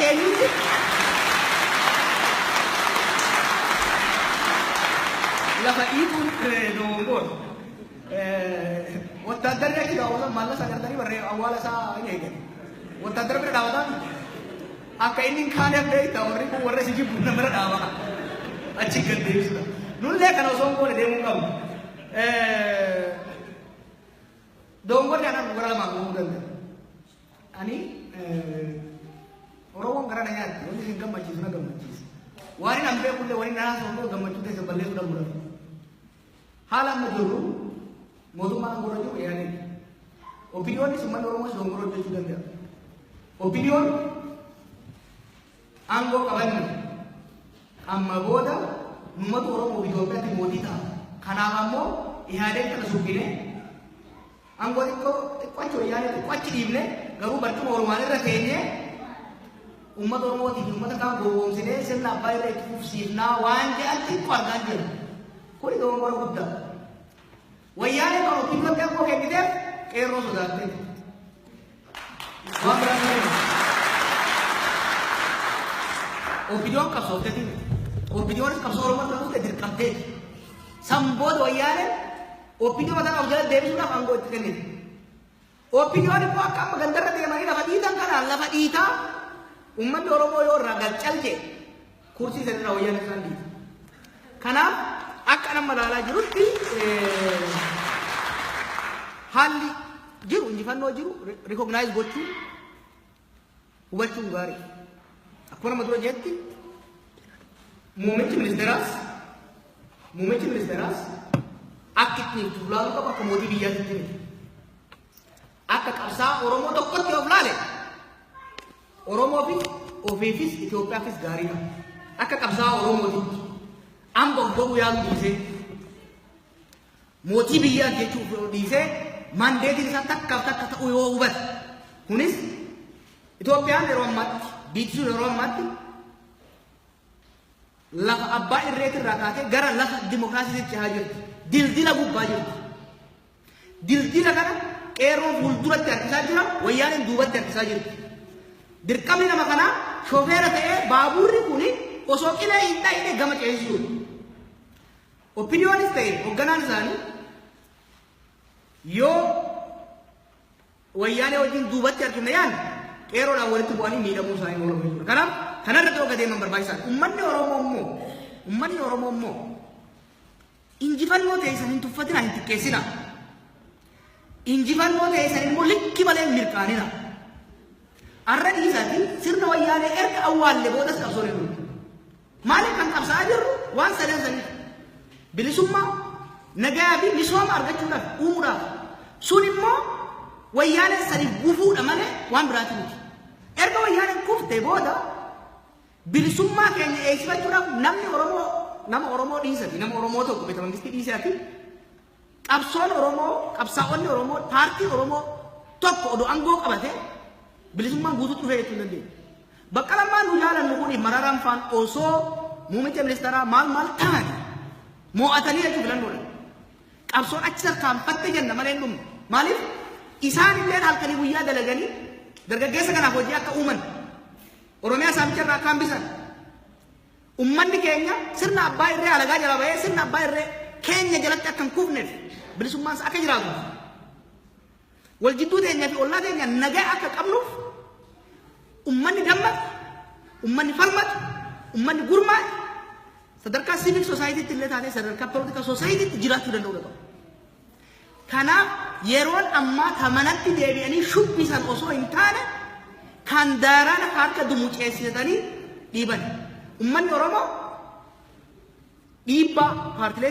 teenyutti lafa dhiituun dogongora. Wattaaddarri achi daawwatan mallas agartanii barree awwaala isaa hin eegan. Wattaaddara bira dhaabataa miti. Akka inni hin kaaneef beekta warri kun warra si jibbu nama bira dhaaba. Achi gad deebisuudha. Nullee kana osoo hin goone deemuu hin qabnu. Dogongorri anaan gara lamaan uumamuu danda'a. Ani Oromoon gara na nyaatti wanti isin gammachiisu na gammachiisa. Waan hin beekullee waan hin haasofne gammachuu teessan balleessuu dhabuudhaaf. Haala amma jirru mootummaan aangoo irra jiru EHADEG. OPDOnis uummanni Oromoos dogongora hojjechuu danda'a. OPDOn aangoo qabanne amma booda uummata Oromoo fi Itoophiyaatti mootii ta'a. Kanaaf ammoo EHADEG kana suphine aangoo xiqqoo xiqqoo achi wayyaanee xiqqoo achi dhiibne garuu barcuma Oromaan irra teenyee uummata Oromootii fi uummata kaan gowwoomsinee sirna abbaa irra itti fufsiifnaa waan jedhan xiqqoo argaa jirra. Kuni dogongora guddaa. Wayyaaneen kan OPDOtti aangoo kenniteef qeerroo sodaattee. Waan biraa malee. OPDOn qabsoofteetii miti. OPDOnis qabsoo Oromoo irra dhufte dirqamteeti. San booda wayyaaneen OPDO mataa of jala deebisuudhaaf aangoo itti kennite. OPDOn immoo akka amma gandarra deemanii lafa dhiitan kanaan lafa dhiitaa uummanni Oromoo yoo irraa gad cal jedhe kursii sanirraa wayyaaneen isaan dhiita. Kanaaf akka nama ilaalaa jirutti haalli jiru injifannoo jiru recognize gochuun hubachuun gaarii. Akkuma nama dura jetti muummichi ministeeraas akka ittiin tuulaaluu qabu akka mootii biyyaatti miti. Akka qabsaa Oromoo tokkotti of laale Oromoofis ofiifis Itoophiyaafis gaarii ta'a. Akka qabsaa'aa Oromootitti amba of godhuu yaaluu dhiisee mootii biyyaa jechuuf yoo dhiisee mandateiin isaa takkaaf takka ta'uu yoo hubate kunis Itoophiyaan yeroo ammaatti biyyi sun yeroo ammaatti lafa abbaa irreetirraa kaatee gara lafa dimokiraasiitti cehaa jirti. Dildila gubbaa jirti. Dildila kana qeerroon fuulduratti harkisaa jira, wayyaaneen duubatti harkisaa jirti. Dirqamni nama kanaa shofeera ta'ee baaburri kun osoo qilee hin dhayne gama ceesisuudha. OPDOnis ta'e hoogganaan isaanii yoo wayyaanee wajjin duubatti harkifne yaadne qeerroodhaan walitti bu'anii miidhamuu isaanii oolu jechuudha. Kanaaf kanarratti yoo deeman barbaachisaadha. Uummanni Oromoo immoo injifannoo ta'e san hin tuffatinaa, hin xiqqeessinaa. Injifannoo ta'e san immoo likki malee hin mirqaanina. Arra dhiisaati sirna wayyaanee erga awwaalle boodas qabsoon hin dhumne. Maaliif kan qabsaa'aa jirru waan sadan saniif. Bilisummaa, nagayaa fi misooma argachuudhaaf, uumuudhaaf. Sun immoo wayyaaneen saniif gufuudha malee waan biraati miti. Erga wayyaaneen kufte booda bilisummaa keenya eegsifachuudhaaf namni Oromoo nama Oromoo dhiisati, nama Oromoo tokko beeta mangistii dhiisati, qabsoon Oromoo, qabsaa'onni Oromoo, paartiin Oromoo tokko odoo aangoo qabate bilisummaan guutuutti dhufee jechuu hin dandeenyu. Bakka lamaan nu jaalannu kun Mararaan faan osoo muummicha ministeeraa maal maal ta'an mo'atanii jechuu filannoodha. Qabsoon achi tarkaanfatte jenna malee hin dhumne. Maaliif isaan illee halkanii guyyaa dalaganii dargaggeessa kanaaf hojii akka uuman, Oromiyaa saamicha irraa akka hambisan, ummanni keenya sirna abbaa irree alagaa jala bahee sirna abbaa irree keenya jalatti akka hin kufneef, bilisummaan isaa akka jiraatuuf, wal jidduu teenya fi ollaa teenya nagaa akka qabnuuf, ummanni dammaqu, ummanni falmatu, ummanni gurmaa'e sadarkaa civic society illee taatee sadarkaa political society jiraachuu danda'uu qaba. Kanaaf yeroon ammaa tamanatti deebi'anii shubbisan osoo hin taane kan daaraan harka dumuceessitanii dhiiban. Ummanni Oromoo dhiibbaa paartilee